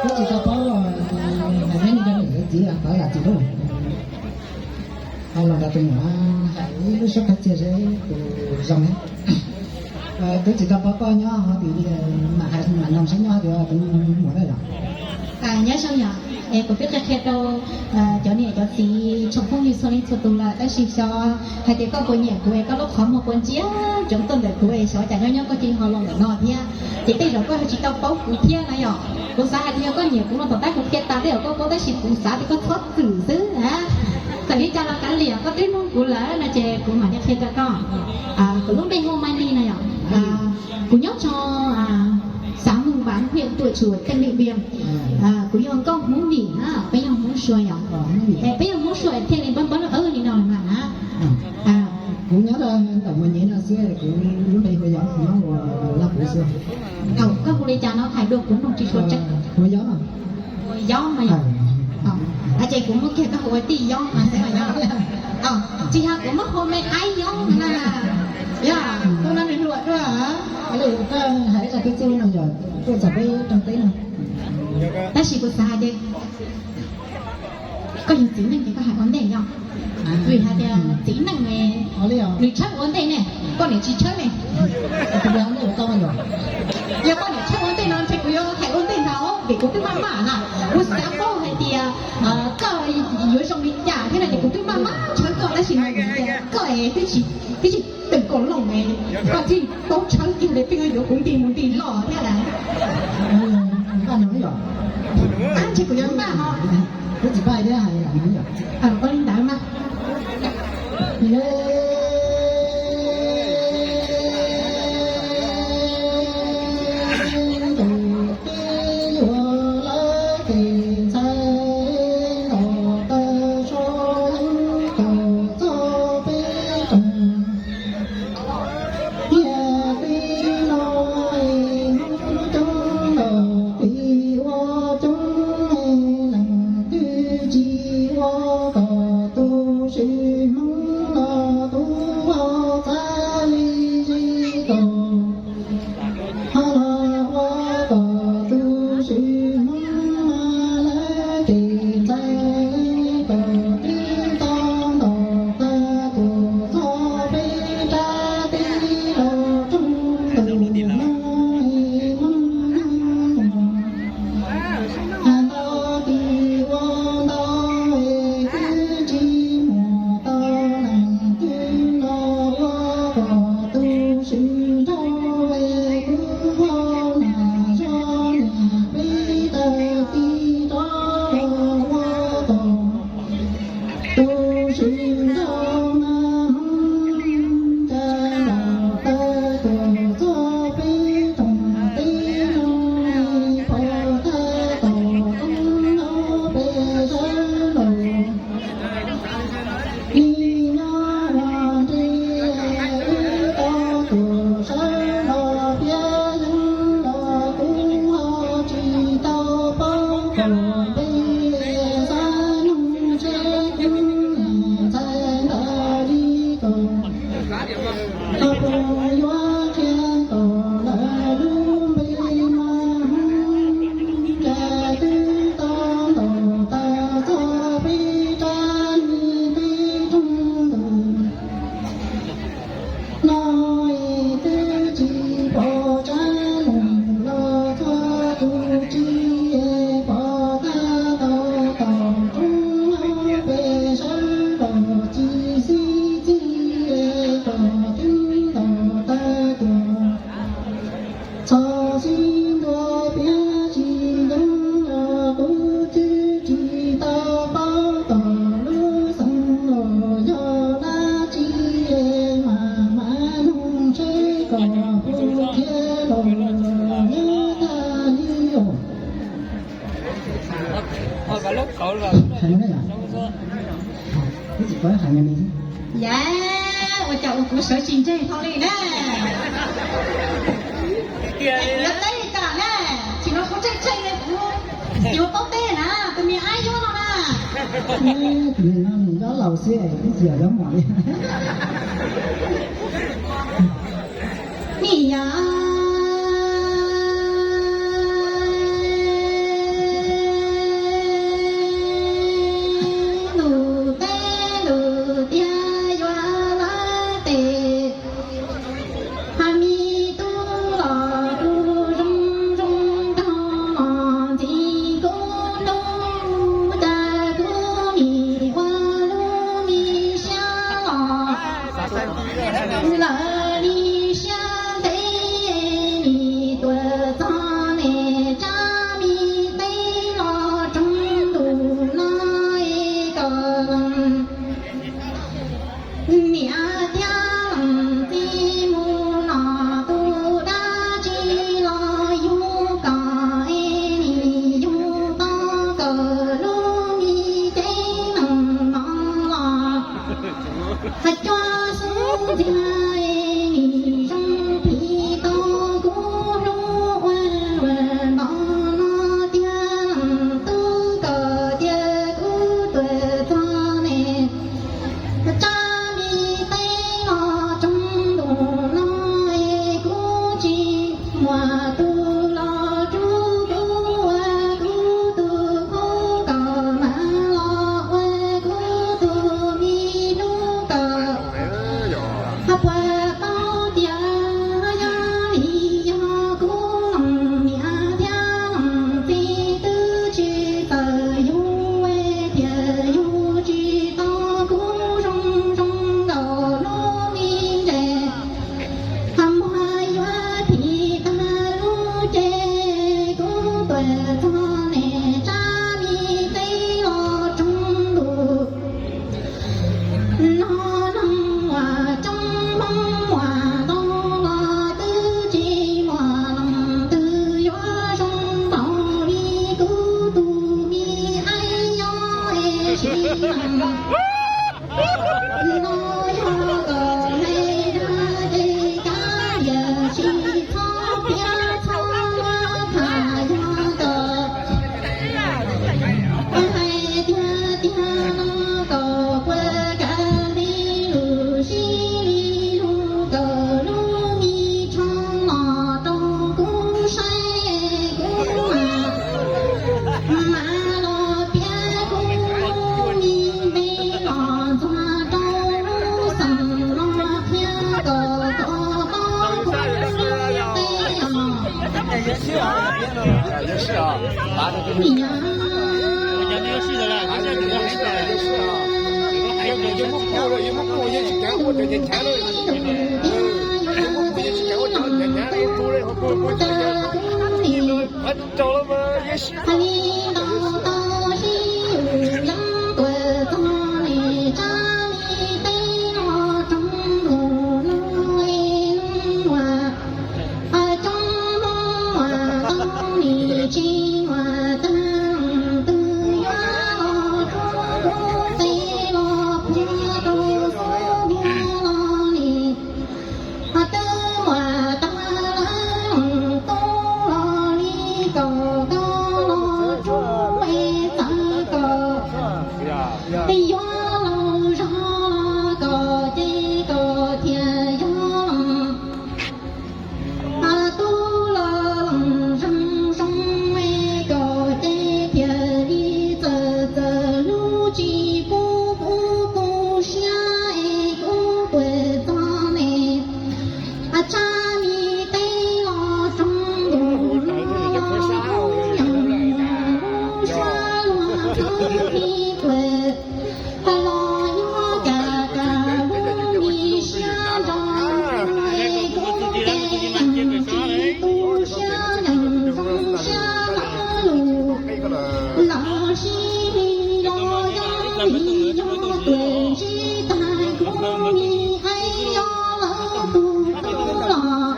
Twb tsis tau paub, hais neb li cov niam cov txiv los txhob zam txim lauj. Hais los nrog tus muam hais ib lub suab qhov txhia seb puas zoo ne. Twb tsis tau paub koj nyob hov twg, mam hais mam noog seb nyob hov twg tus muam na yom. Nyob zoo yom, es kuv twb qhia qhia rau cov niam cov txiv tsoom phooj ywg txhua leej txhua tus lawm, tab sis xyov hais tias koj puas nyiam kuv es koj lub qhov muag puas ntsia ntsoov tuaj ntawm kuv es xyov cas nyob nyob koj cia li ho los ntawm no thiab. Ces tej zaum koj yuav tsis tau paub kuv thiab na yom. Kuv xav hais tias yog koj nyiam kuv no tom qab kuv qhia tas tej zaum koj paub, tab sis kuv xav tias koj txhob txwm xwb. Txawm li cas los kav liam, koj twb nug kuv lawm no ces kuv mam li qhia rau koj. Kuv lub npe hu Mai Lis na yom. Kuv nyob rau xav Moos Npav, hwm Tuam Tsuas, teej Lwm Npias. Kuv yog nkauj Hmoob Vim na, peb yog Hmoob Suav yom. Peb yog Hmoob Suav thiaj li npawb npawb li no mas na. Kuv nyob rau ntawm Muas Nyem no xwb, kuv lub npe hu Yob, kuv nyob ua Laj Kuv xwb. Koj hu li cas no hais dua kuv mloog tsis tshua tseeb. Hu Yob no. Hu Yob mas. Ces kuv muab kiag koj hu ua tij Yob mas xwb os. Tsis yog kuv muab hu me aib Yob na. Yog tus no nws hluas dua. Koj hais ib zaj kwv txuj no yog tuaj txog peb rooj teb no. Tab sis kuv xav hais tias koj yog txiv neej ces koj hais ua ntej yom. Vim hais tias txiv neej ne, nws tshawb ua ntej ne, poj niam tsis tshawb ne. Yog poj niam tshawb ua ntej no ntshe kuv yuav hais ua ntej ntag, vim kuv twb maj maj na. Kuv xav paub hais tias koj yuav zoo li cas thiab no ces kuv twb maj maj tshawb koj, tab sis no vim tias koj es twb tsis twb tsis teem kaum looj, koj thiaj paub tshawb kiag li, pheej yuav kuv nti mus nti los thiab. Npaj no yom. Tab ntshe kuv yuav npaj ho. Kuv tsis npaj thiab hais ua li ntawd mas. Tiag li no es Hmoob coob los pib ua coob, leej twg tsis ua kom tus swm Hmoob los kuj ho txav li zis tos. Ho los ua kom tus swm Hmoob mas lawv kev ntxhais kom twb tau ntaus tag tus txoj peb rab tij laug rooj tus no es Hmoob Has ntau tis ua ntau es twb tsis muaj tau leej twg los ua kom tus swm nraug es kuj ho nas zog niam peb tawg tij rov los ua kom tus swm nraug mas Hmoob cas los tawg tus txoj peb rooj tij no pom tag tom koob no peb sawv los. Nim no ua nres wb tau tuaj sawv los piav yeeb los kuj ho tsis tau paub kom peb xav noog seb kuv niam ntxhais ntawd li kom ho puas yuav qhia kom lawv lub npe mas Hmoob cas twb tau ntaus tawg txog peb rab nig peb rooj ntug. No es twb tsis pom tsav num los txog tus tsis pom tag tau tom roob no peb sawv los tsis xib txig kom twb ntaus tawg tuag. Txog sib ntua piav tsis yeeb los kuv twb tsis tau paub tom lub xeev los yog dab tsi, mas mam noog seb kom puas qhia los nyob tag li os. Hais no na yom. Twb tsis paub hais no ne. Yam, ua cas ua kuv sawv tsis ntseg hlo li na. Yuav teb li cas na, tsis no kuv tseem tsheej li kuv yuav paub teb na, tus me aib yuav no na. Tus me no nws nyob laus xwb, twb tsis yog nyob mos li. Nim yog Txog nim tsab me teb los tsaus ntuj, no neeg uas coob Hmoob uas ntau los twb tsis muaj leej twg yuav zoo npaum li kuv tus me aib yob es sib leeg. No yog kom hais dag ces kav liam tsis txhob piav txhob muab tham, yog kom hais tiag tiag no kom puas kav li lus sib li lus kom lub me tsho los rau kuv saib kuv mam, mam los piav kuv lub me npe los ntxuag rau lub xeem los qhia kom tau paub kuv lub npe os. Hais li ntawd tau sib yus yeeb tuam txog nim tsab li teb los tsaus ntuj no es neeg uas coob Hmoob uas tau nim tsis muaj tag leej twg yuav los rub kuv tes los puag rau xub ntiag los nim twb muaj tag lawm leej tub los li kom koj los rub es txawm kom yuav laus zog los kom ces kom thiaj yog leej tub los leej zoo zoo es kom ces thiaj li txawm txawm hlub tsis pub kuv tu siab es kuv puas txog nim tsab me teb los tsaus ntuj no los kuv yeej lub siab luag txhawb li kuv los yuav kam kam lub me siab nrog es kuv ces yeej tsis tu siab yeej zoo siab lawm lus los sib li los yog li yog tuam sib tag kuv me aib yob lawv tus tub los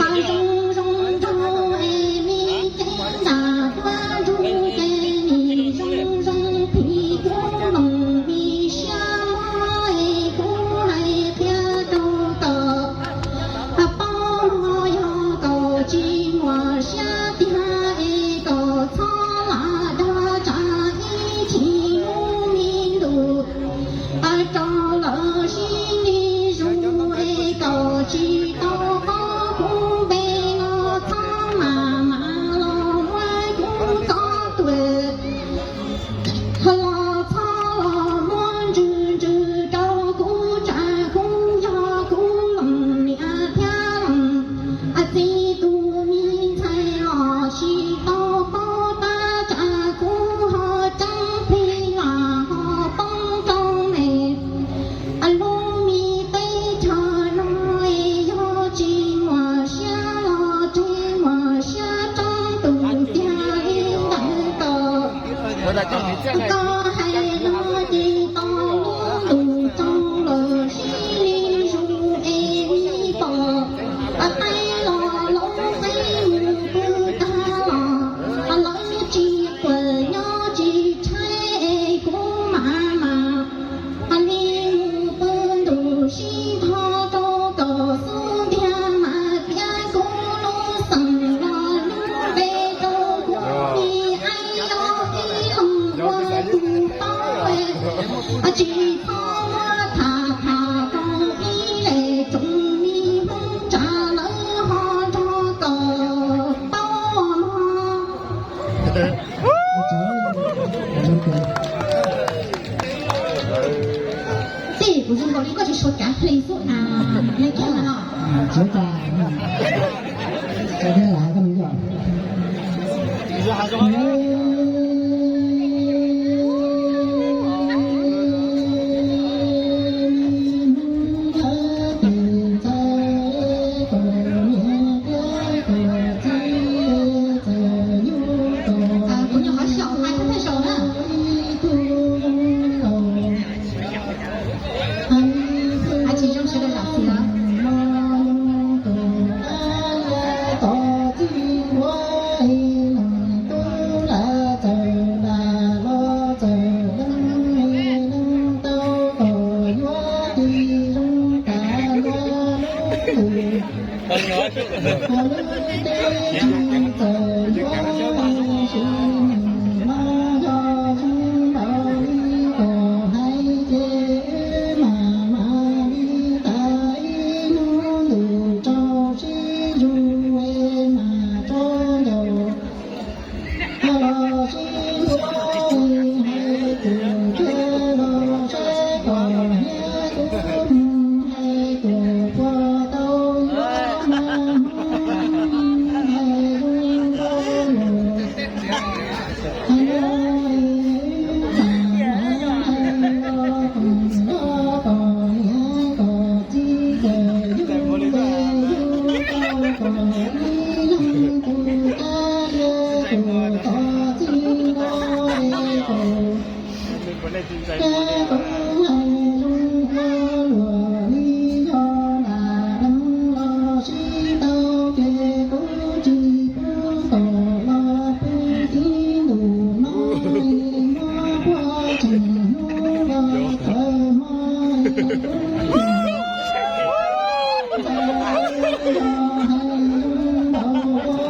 hais zoo zoo nraug es me cev nram duab nrug ces nim zoo zoo phim kuv loos me siab mob es kuv hais qhia rau kom paub los yog kom tsis muaj siab tiag es kom txhob lam dag tsam ib chim hnub me ntuj rau lawv sib li zus es kom tsis tau paub kuv npe los txhob mam mam los muab kuv txoj tuam los txhob los muab ntsws ntsws rau kuv tsam kuv yog kuv leej niam thiab leej txiv tus me ntxhais los tsis tau paub tab tsam kuv ho tseeb plig los ho poob rau me lub me teb chaws no es yog tsis muaj siab los tsis muaj siab tseeb tus tiag li ntawd kom koj hais no ces tau lub ntuj tsaus lawm sib li zus es me pom qaib los lub qaib mus pw tag los lawv tsis quav nyob tsis tshaib es kuv mam mam li mus pw ntuj sib dhos rau kom xub ntiag mas piav kuv lub xeem los lub npe rau kuv me aib yob ib leeg ua tus paub tsis txhob muab tham tham rau ib leeg tsoom me Hmoob tsam lawv ho nrog kom paub mog. Tej kuv zoo nkaus li koj tsis suav kav hle xwb a, le kiag no. Ces kuv hais zoo ua luam li yog lam deev los sib tau ces kuv tsis pub kom los pw tib ntus no li muab puag tseem hnub los txawm hmo li kuv hais zoo npaum ua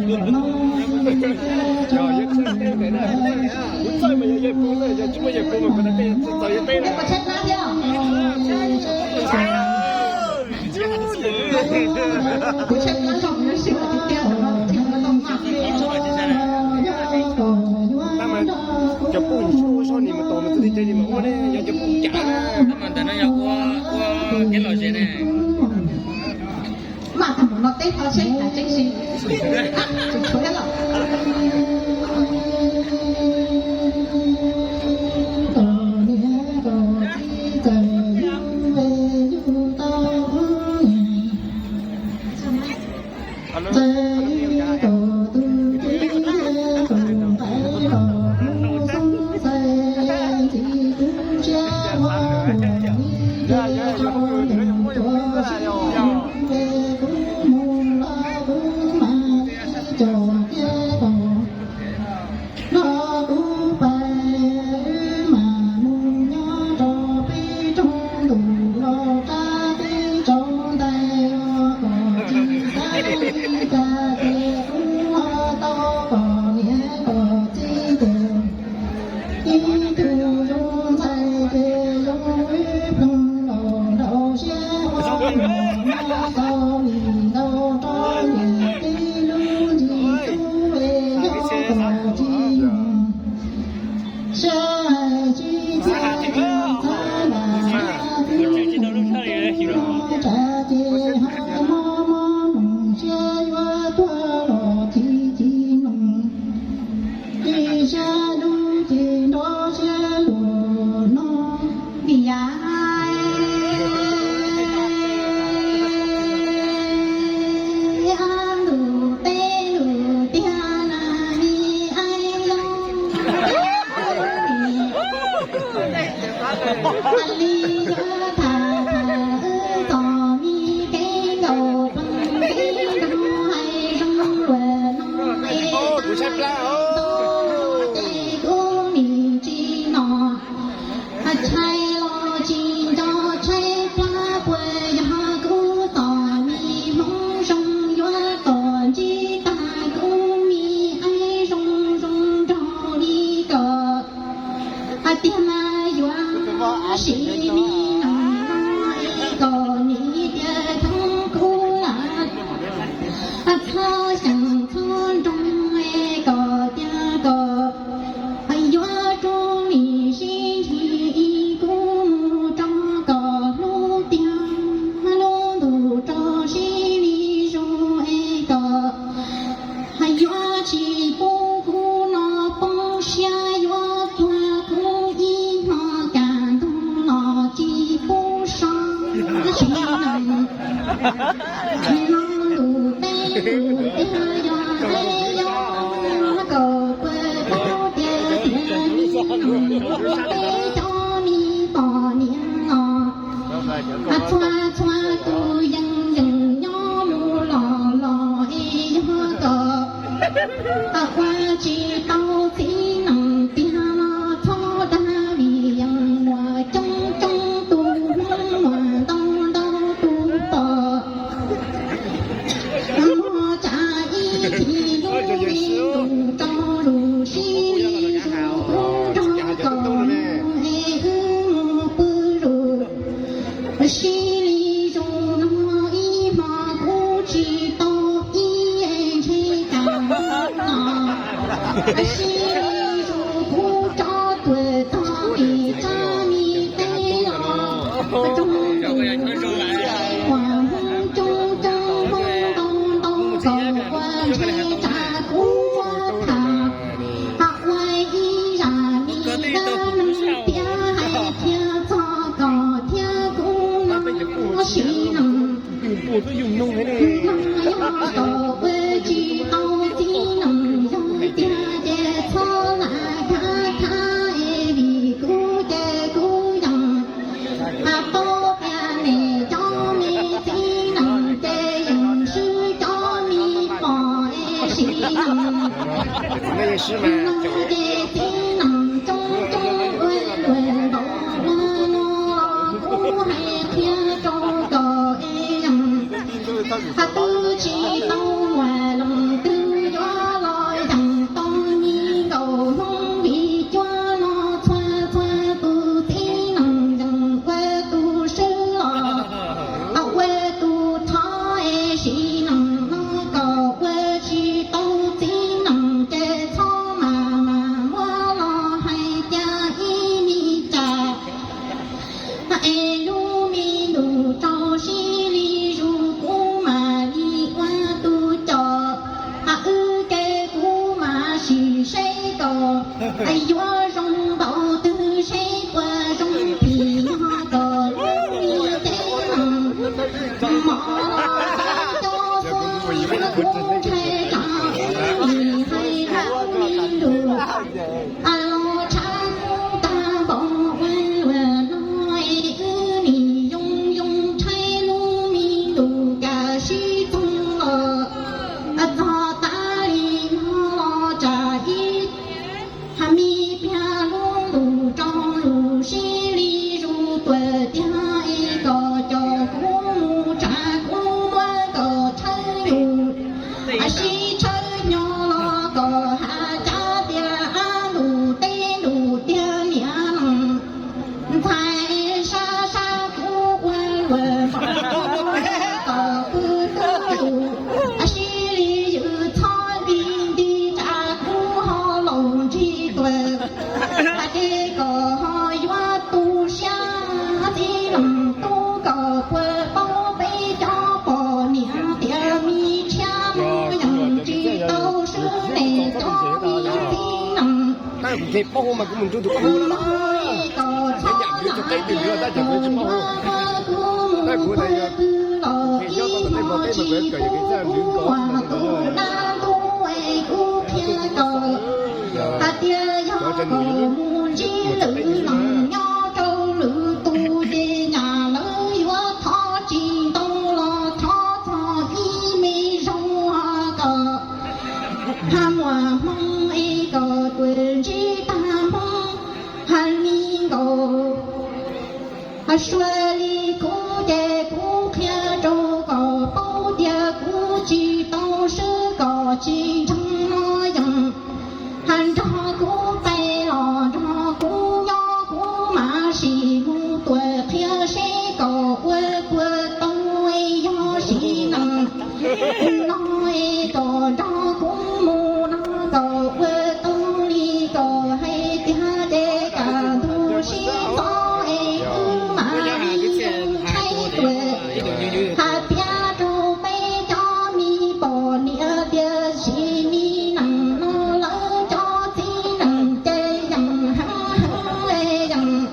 luam no li ces tso Cov poj niam ua zog nim mus tom tus twg li ces nim mus ua ne, yog cov poj niam cas na. Ntawm no yog ua ua kev lom zem ne. Mas tus no teb tau seb tseeb sib. Los kuv pais wb mam mus nyob rau peb rooj ntuj los rab teb tsaus ntais los kom tsis xav li cas ces kuv ho tau kom niam kom txiv ces ib tug zoo ntxhais ces zoo ib ploog los nraum siab ua mos nyob xaus li ntau rau niam tij lub ntsis tub es yog kom tsis yog. Sab hais tsis txhab txhab lam txhab txhab txhab txhab txhab ces ho mob mob mus siab yuav tuag los tsis tsis mloog. Tsis siab dub tsis nrov siab luag no vim yam ntuj teb ntuj tiag na li aib yog li yog tham tham wb txom mi kev nkaus ploog kev nrog hais zoo luag no es tau ces kuv nim tsis nom. Tshaib los tsis nco tshaib plab puas yog kuv txom mi hmoob zoo yuav kom ntsib tag kuv mi aib zoo zoo nraug li kom hais tiag mas yuav sim mi neej no kom nim tiag thoob kuv lawm. Txhob xyeem txhob nroo kom tiag kom yuav rub mi sib ntsib ib kuv mus rau kom hlub tiag lub ntuj rau sib li zus es kom yuav tsis pub kuv no poob siab yuav tuag kuv ib hmo cas ntug los tsis pub so tsis no ntuj teb ntuj tiag yog teb yog kom pab pub tiag tiag mi neej peb cov mi poj niam los txhua txhua tus yeej yeej nyob mus los los es yog kom ua tsis tau txiv neej tiag los txhob dag vim yeej muaj coob coob tus hmoob muaj ntau ntau tus pom muaj tsam ib chim lub ntuj rau lus sib li zus kuv nrog kom mus es wb mus pw lus sib li zus no ib hmo kuv tsis tau ib ntshe cas no sib li zus kuv tso tuam txog tim tsab mi teb los rau mus uas hmoob coob coob hmoob ntau ntau kom ua ntshe tsam kuv tham ua ib zaj li dab neeg tiag hais thiab txog kom thiab kuv no sib neej no yog tau ua tsis tau txiv neej yog tiag ces txhob lam khab khab es vim kuv Ces txiv neej coob coob ua luam npaum no los kuv hais qhia rau koj es, hais twb tsis tau muaj leej twg yuav los yeem tau me nkaus Hmoob vim cuab no txhua txhua tus txiv neej yeem ua tus swb los ua tus thov es sim neej no kom ua tsis tau txiv neej ces txhob mas mas muab los hais cas ib me cas. Es lub me ntuj rau sib li zus kuv mam li ua tus coj, wb ke kuv mam sim seb kom yuav zoo npaum twg seb puas zoo phim nyog kom lub me cev neeg mos los cov xwb kuv ntshai tsam hais lub me ntuj los tshav kub tag npaum ua luam no es wb nim yoo yoo rhaib lub me ntuj kam sib txoog los txog tas li no los tsam ib ha me pliag lub ntuj rau lus sib li zus tuam tiag es kom coj kuv mus tsam kuv muab kom tshawb yus sib tshawb nyo los kom has cav tias ab ntuj teb ntuj tiag niam neej ntxhais sab sab kuv ua luam npaum no kom pw tub yus sib li yus txhob nti nti tsam kuv ho laus ntsig tuam hais tias kom ho yuav tu siab txiv neej tub kom puas paub peb cov poj niam tias me tshiab no yeej tsis tau swb nes cov me txiv neej no kom txhob hais tias kom yuav muab kuv mus pw twg los es kuv tus dab ntub es kuv qhia kom hais tias yog kom mus ntsib lwm neej nyob rau lwm tus ces nyam lawv yuav thov tsis ntau los thov txog ib me zaug kom ha muaj hmoo es kom tuam ntsib tag hmoo ha li nkaus. Sua li kuv ces kuv qhia rau kom paub tias kuv tsis tau swb kom tsis ntseeg no yeej ha nrog kuv pais los nrog kuv nyob kuv mam sim mus tuam qhia seb kom ua puas tau yog sim neej no es kom nrog kuv mus no kom ua tau li kom hais tiag ces kam ntug sib txob es wb mam li nthaib tuam hais tias rau peb cov me poj niam tias sim me neej no lawv cov txiv neej ces yeej heev heev yeej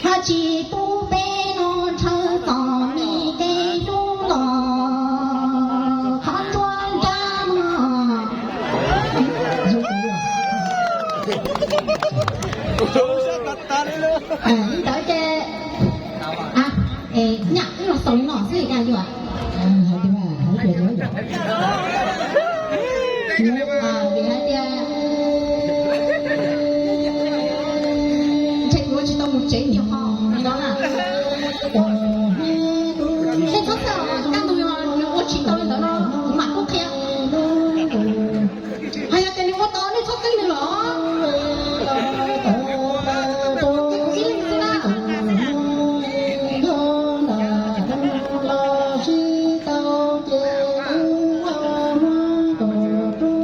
ho tsis pub peb no ntshaw txom nyem tej hnub los qhov nruab nrab mog. Li ntawd ces nyaj wb los xaus li no xwb li cas yuav. Vim hais tias ntshe kuv tsis tau mus tsev nim ho li no na. Tej txhob xav kaj ntug yog ua tsis tau li ntawd no.